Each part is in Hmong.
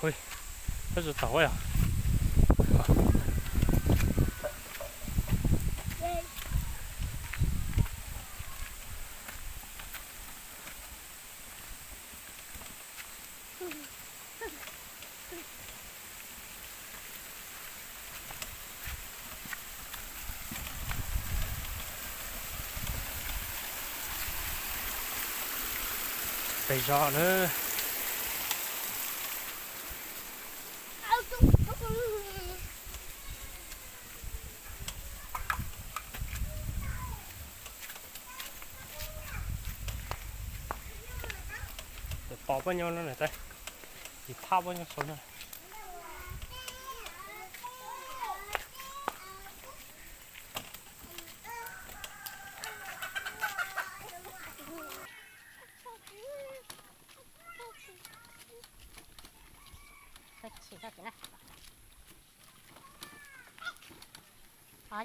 Ui, peb tsis tau yog. Pes zog na. Pom pob nyob no na, tsis phab pob nyob sau na.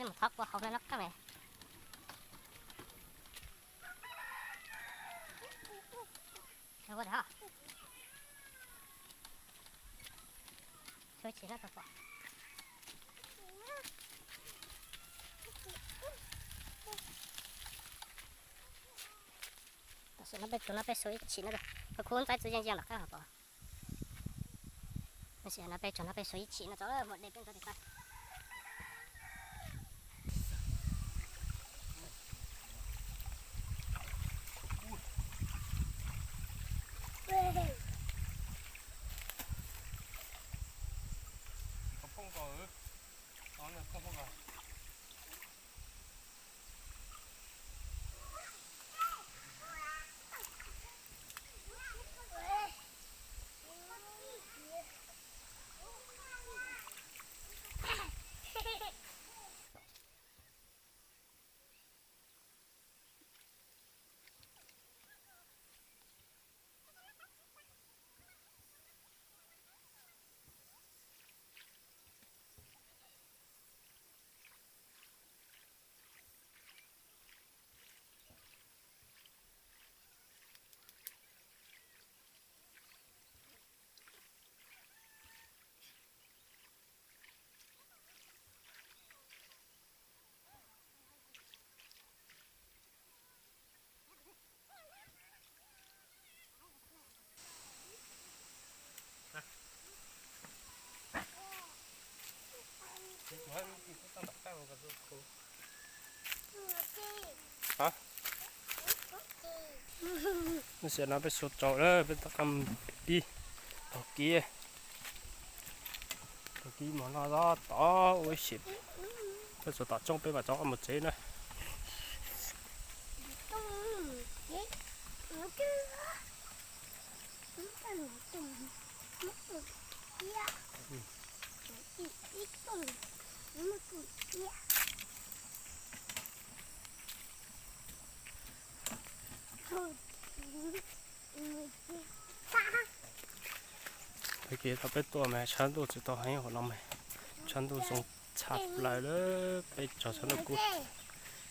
Mus thov kua hauv no qab me. Ua tau. Tsuav chim no tau pom. Tam sim no peb tsuav no peb xuas ib chim no, peb khub ntxaib txwv yeej yeej los qab hauv pom. Tam sim no peb tsuav no peb xuas ib chim no tso muaj dej peb ntxuav tim qab. Lub sij hawm no peb xuas tsaus lawm, peb rov qab pib taug kib, taug kib mov noj tod ua ib sim, peb xuas tom tsooj peb mam rov qab mus tsev na. Tag kis thaum peb tuaj mas tshav ntuj tsis tau heev hauv no mas, tshav ntuj zoo tshaj plaws lawm, peb tso tshav ntuj kub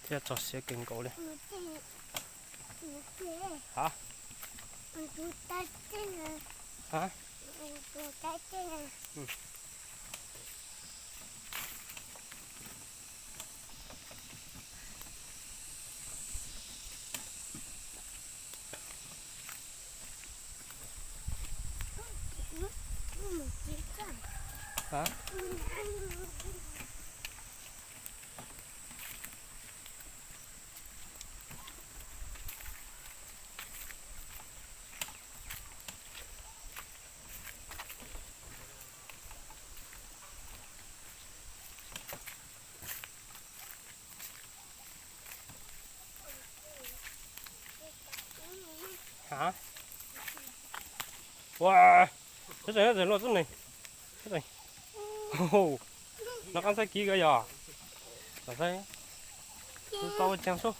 thiab tso siab kawg nkaus li. Ha? Ha? Ha? Ua, tseem tseem luaj tub neeg. Nov qab ntxaib kib ko yog. Tau ua caag sub.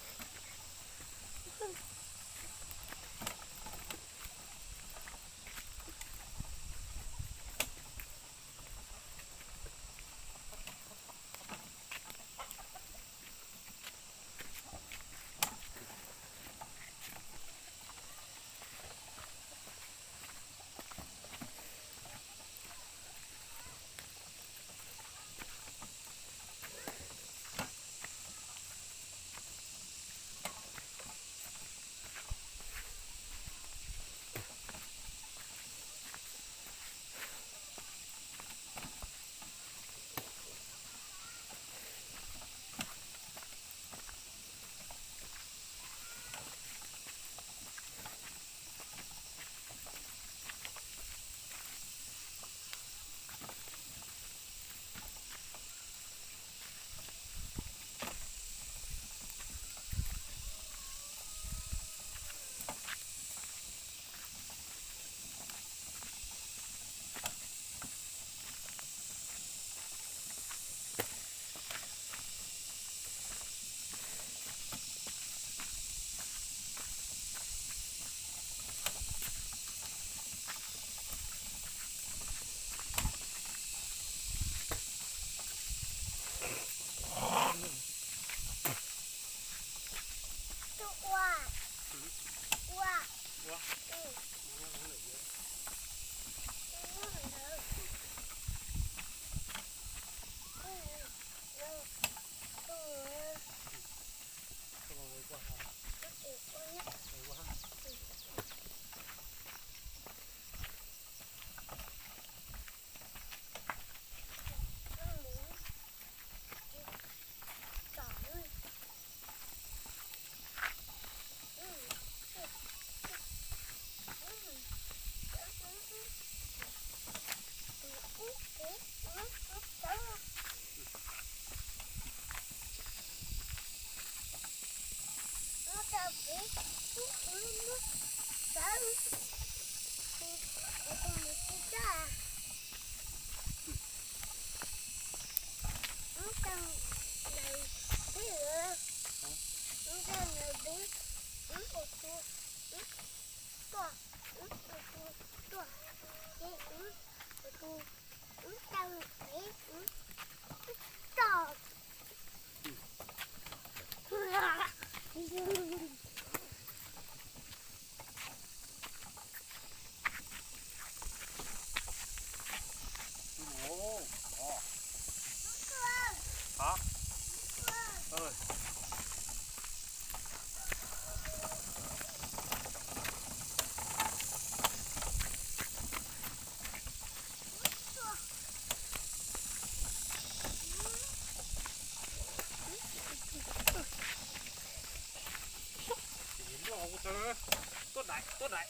Tuaj daim, tuaj daim.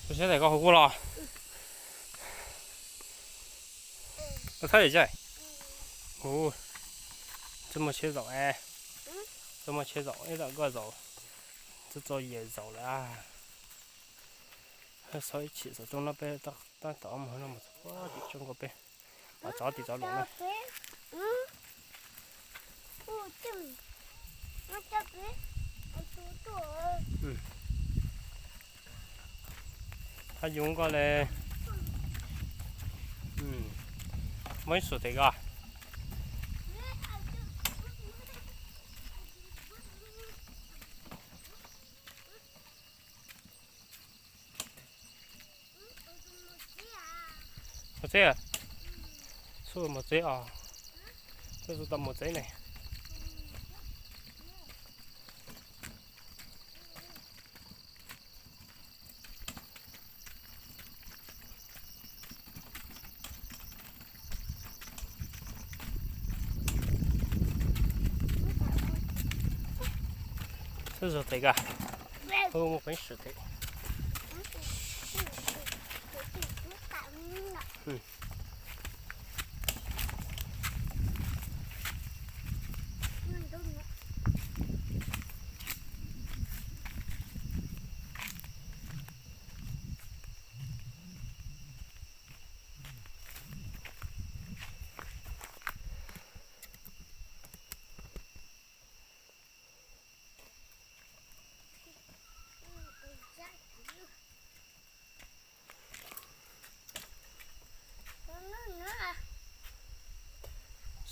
Kuv siab tes koj hu kuv los. Koj thawb yam cai. Kuv txoj muaj tsheb zaum es, txoj muaj tsheb zaum ib txoj koj zaum, txoj txoj yam zaum lawm. Xav ib chim xav tau no peb tab tom mus no mus txog tim tsob nkaus peb mam tso tim tsob lawm na. Hab yus koj le, muaj ib xus tes koj. Mos txeb, xub mos txeb os, xub tau mos txeb ne. Xub zog tes koj, hu mus peev xwm tes.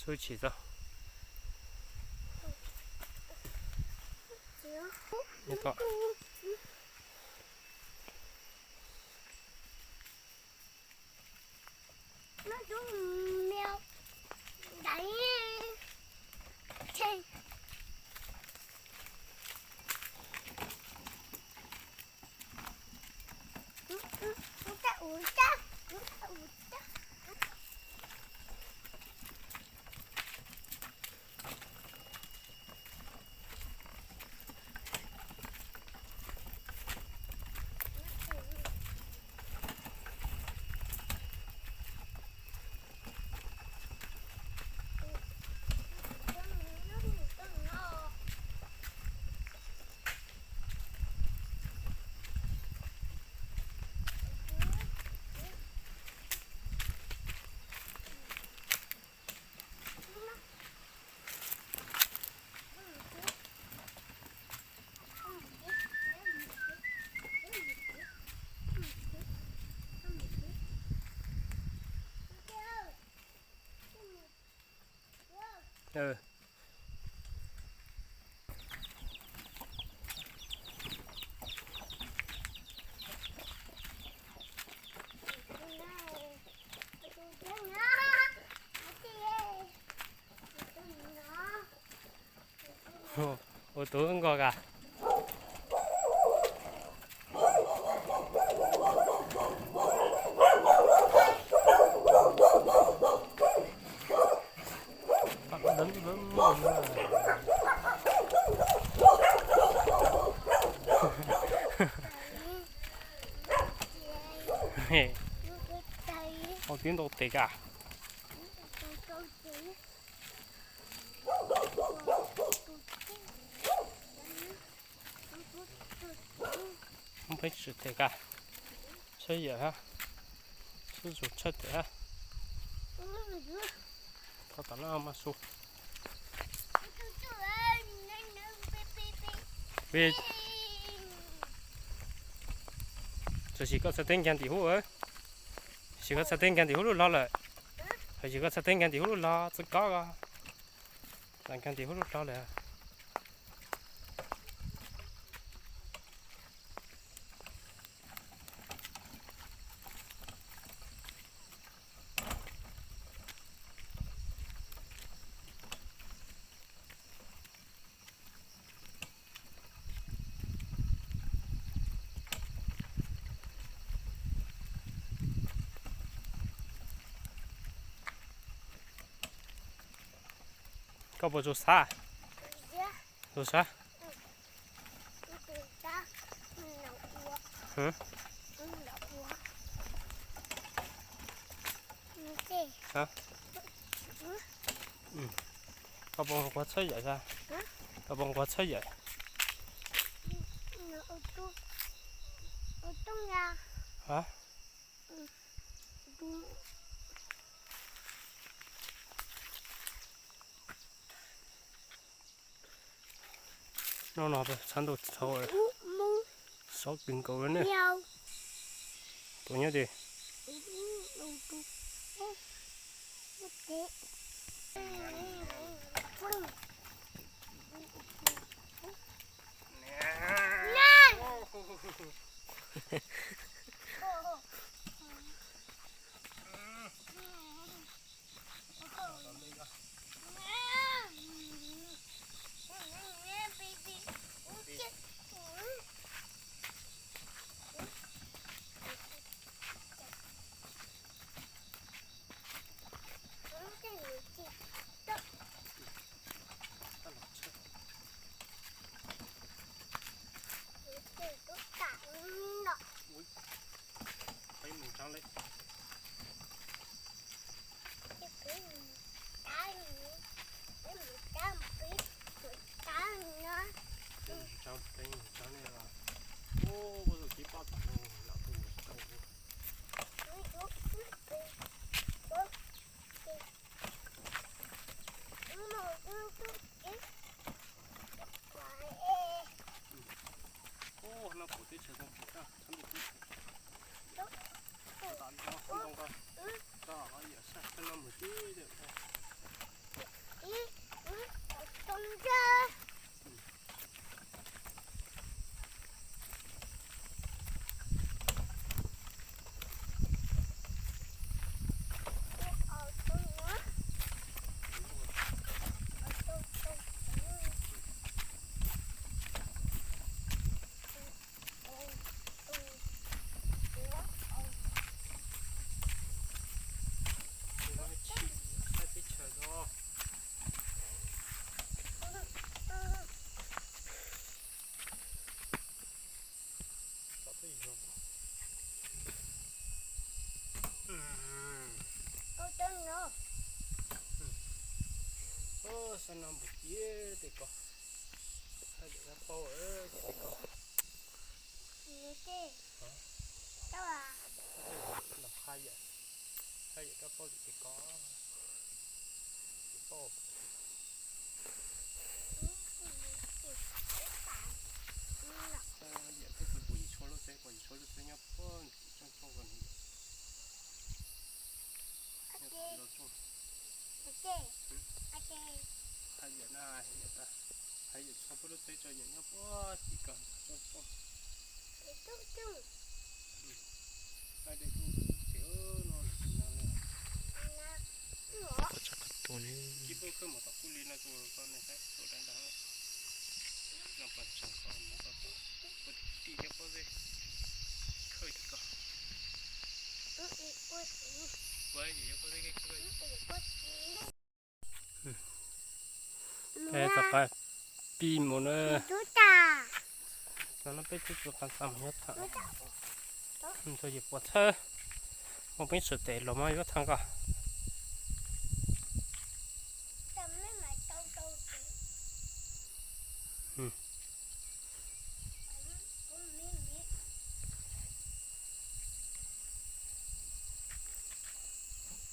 Xub tsis tau. Kuv tus nkoj ka. Ua tib ntau tes ka. Peb tsis tes ka. Tshaj yam hab. Tshaj zus tshaj tes hab. Tho tom no mas su. Tsuas sim koj txhais teb nkaag tim hub. Sim koj txhais teb nkaag tim hub lub log lawm. Sim koj txhais teb nkaag tim hub lub log txwv koj ko. Txhais nkaag tim hub lub log lawm. Koj puas tsaug xav? Tsaug xav. Koj puas nquag txhawb yawm xav? Koj puas nquag txhawb yawm? No no, txhab ntau txhab, sov kawg nkaus li ne. Tus nyob ti. Xav no npum tiag tes ko. Haj yam kab paub tes ko. Los haj yam, haj yam kab paub tes ko. Tes paub. Yam peb tus puas yim tshuaj lub txeb, puas yim tshuaj lub txeb nyob puag ntim tsooj tsooj ko ne. Nyob tom lub tsooj. Haj yam na, haj yam tag, haj yam txhob pub lub txeb tso yam nyob puag tim ko tsooj tsooj. Haj de kuj tsev no no le. Kib pub kawg mus tom kuj li no tus ko ne saib tus dai ntag. Peb rov qab pib mus na. Tam no peb tsuas tsuas qas xa mus nyob tham, txog yim puas txhawb, mus peb sawv tes los mas yuav tham nqa.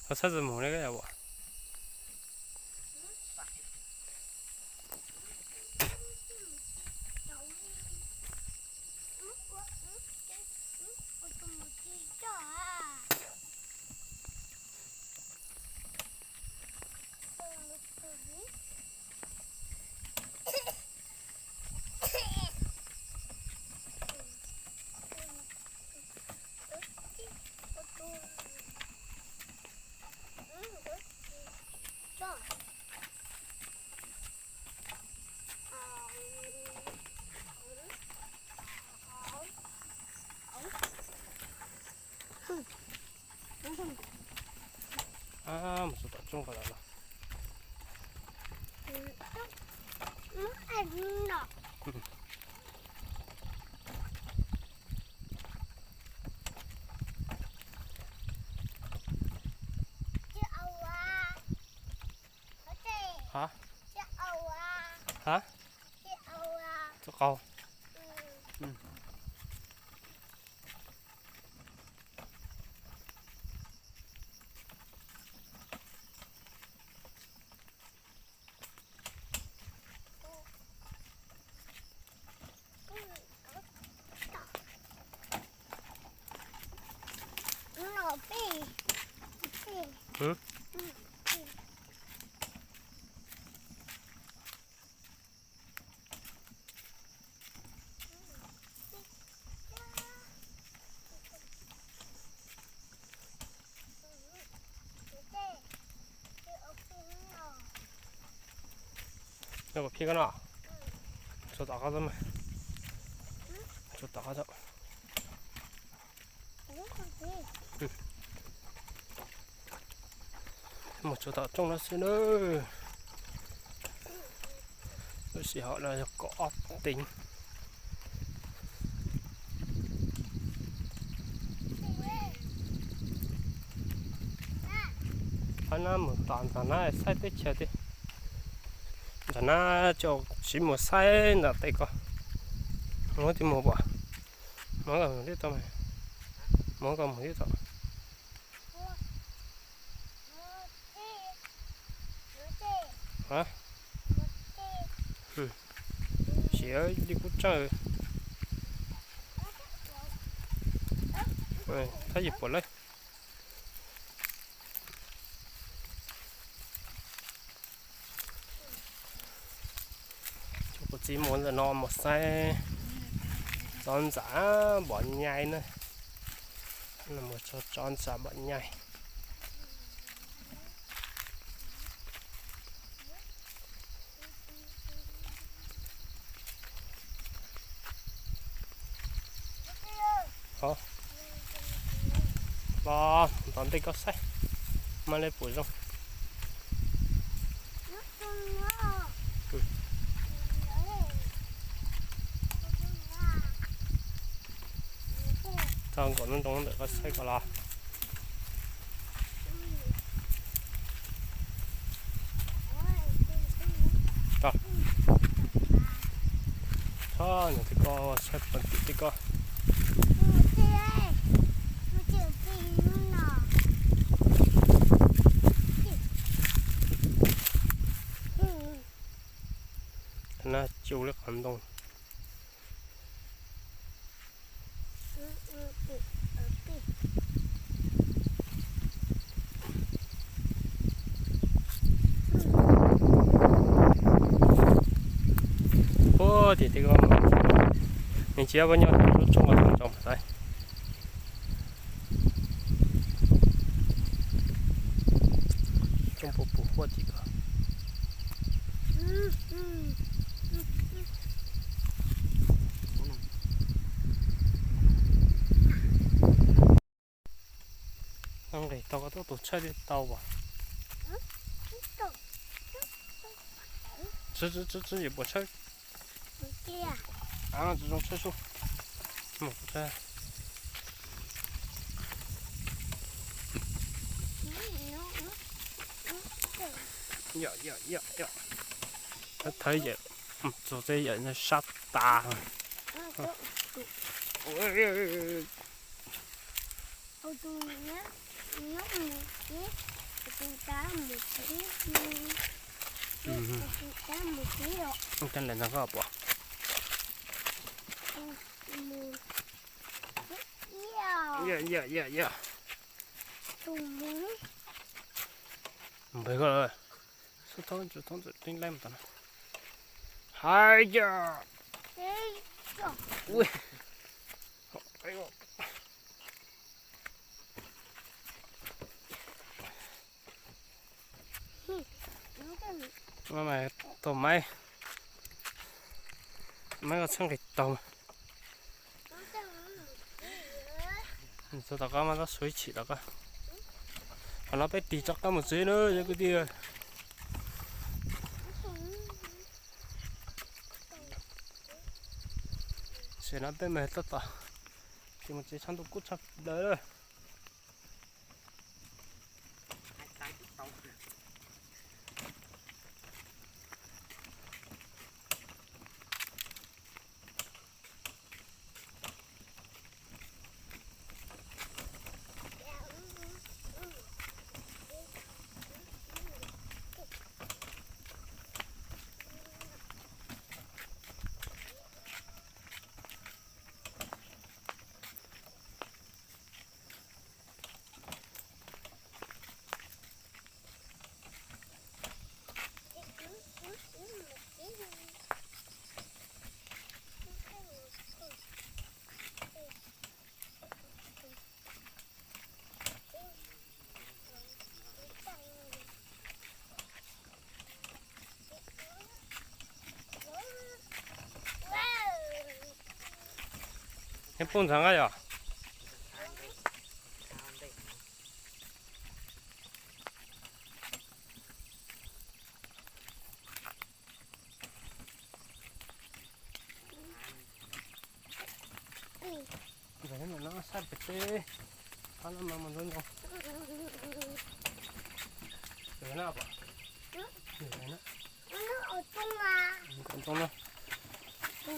Qhov txhab txawm mus ne koj yam ua. Mus txog tom tsooj ko lawm los. Ha? Ha? Txoj qau. Nyob kom phij koj no. Tsuas tom qab mas. Tsuas tom qab. Mus tsuas tom tsooj no xwb na. Lub sij hawm no yog kaum ob teev. Qhov no mus tom ntawm no saib teb chaws tiag. Ntawm no tsis mus saib ntawm tej ko. Mus twb mus pom. Mus kom mus tib tau. Mus kom mus tib tau. Siav li kuv tsaug. Thab yim puas lawm. Kuv txiv mus ntawm no mus saib tsov ntxas npom nyai na. Mus tso tsov ntxas npom nyai. Los tom ntej koj saib, mas li puas zoo. Txog nkaum nroos ntawm koj saib kom los. Txhob nws tib ko, saib pom tim tib ko. Thaum no cus li qhov ntoo. Ua tias tib ko, nws tsis yog nyob lub tsooj ko tsoom saib. Tsooj puas pus huaj tim ko. Tau koj tuaj tus tshawj thiaj tau as. Tsw tsw tsw tsw, yawm puas tshawb. Tsis zoo tshawb sub. Mus tshawb. Yom yom yom yom. Thawb yawm, txog txeb yawm sab tas. Coj lawm ntag koj pom. Yog yog yog yog. Npawg koj lawm. Xub thoob tsis thoob txawm teeb laib mus tom no. Hais yog. Ui. Tau maiv, maiv koj txhawb nqis taug. Txog tom qab mas txhob suav ib chim tom qab. Qhov no peb tig rov qab mus tsev na cov kwv tij. Tam no peb mas tab tom tig mus tsev, tshav ntuj kub tshaj plaws lawm. Neb poob ntxhab nqaij yom? Ntxawm no sab pem teb, qab no mas mus ntxov ntxoo. Ntxawm na pom. Ntxov na.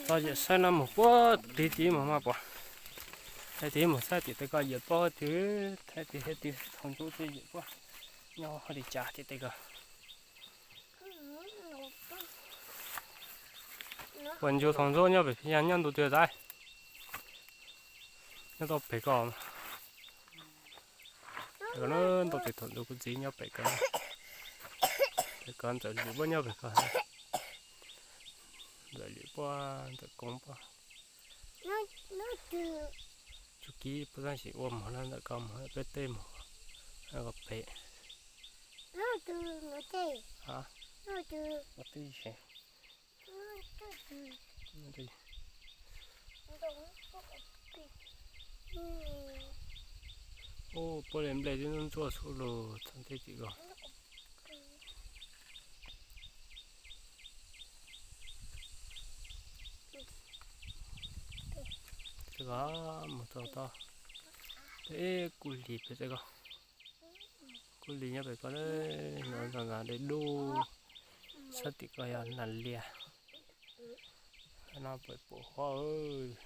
Txog yawm saib no mus puag tid tid mus mas pom. Thaij tid mus saib tim tes ko yawm pob twg, thaij tid thaij tid thaum ntsuab twg yawm pob. Nyob hauv li cas tim tes ko. Puas ntsuag thaum ntsuab nyob pem Phij Yaj nyob ntu twg tais? Nyob tau pem ko. Pem ko na, ntau pem thaum ntsuag kuv txiv nyob pem ko. Pem ko Ntxawm Lwm puab nyob pem ko. Ntxawm Lwm puab, Ntxawm Koob puab. Tsuj Kib puab tab sis ua mog na, ntawm ko mog peb tej mog. Ko pem. Ua twj se. Ub, puab li nplej twb ntsuab ntsuab xwb los txog tej tim ko. Tej ko mus txog tod, peb kuj hlis pem tej ko. Kuj hlis nyob pem ko, no nzas nzas dej dub, sab tim ko yog nas lias. No pem pum huab.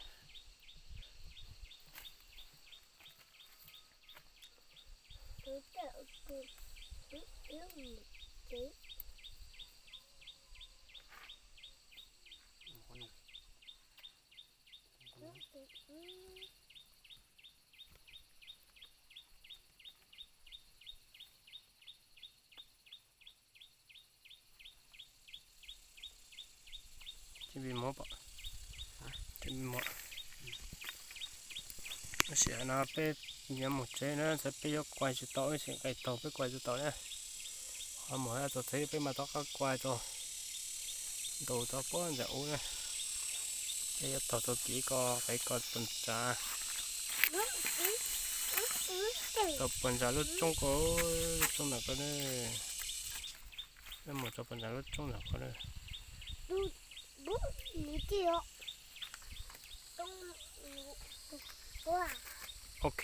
Tsis npis mov pom, tsis npis mov. Tab sis no peb yuav mus tsev na, txawm peb yuav kuaj tsis tau, tab sis nqaij taug peb kuaj tsis tau na. Qhov mus txog tsev peb mam rov qab kuaj tso. Ntu tau puag ntawm ub na. Peb yuav taug tau kev ko, kev ko txoos tsav. Tau puag nram lub roob ko, lub roob ntawm ko ne. Peb mus txog puag nram lub roob ntawm ko ne. Ok.